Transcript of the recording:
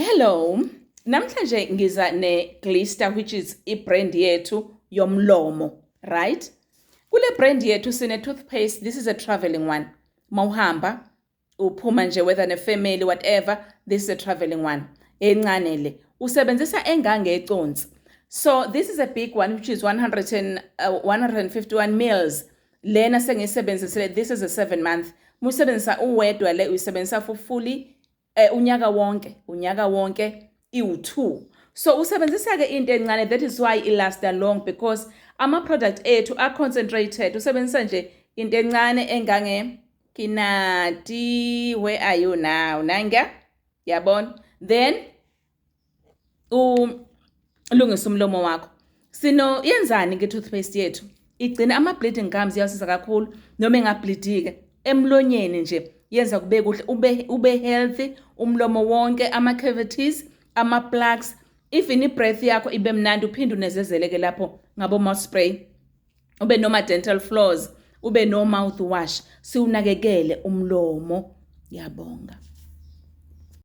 Hello. Namhlanje ngiza ne-Glister, which is i-brand yethu yomlomo, right? Kule brand yethu sine toothpaste. This is a traveling one. Mawuhamba uphuma nje, whether ne-family, whatever, this is a traveling one. Encane le. Usebenzisa engangeconsi. So this is a big one, which is 100 and, 151 mils. Lena sengiyisebenzisile, this is a 7 month. Musebenzisa uwedwa le, uyisebenzisa for fully unyaka wonke, unyaka wonke iwu2. So usebenzisa ke into encane, that is why it lasts long, because ama product ethu are concentrated. Usebenzisa nje into encane engange kinati. Where are you now? Nanga, yabona? Then ulungisa umlomo wakho. Sino yenzani ke toothpaste yethu? Igcina ama bleeding gums, iyasiza kakhulu noma engableedike emlonyeni nje, yenza kube kuhle, ube healthy umlomo wonke, ama cavities, ama plugs, even i-breath yakho ibe mnandi. Uphinde unezezeleke lapho ngabo mouth spray, ube noma dental floss, ube no mouthwash. Siwunakekele umlomo. Ngiyabonga.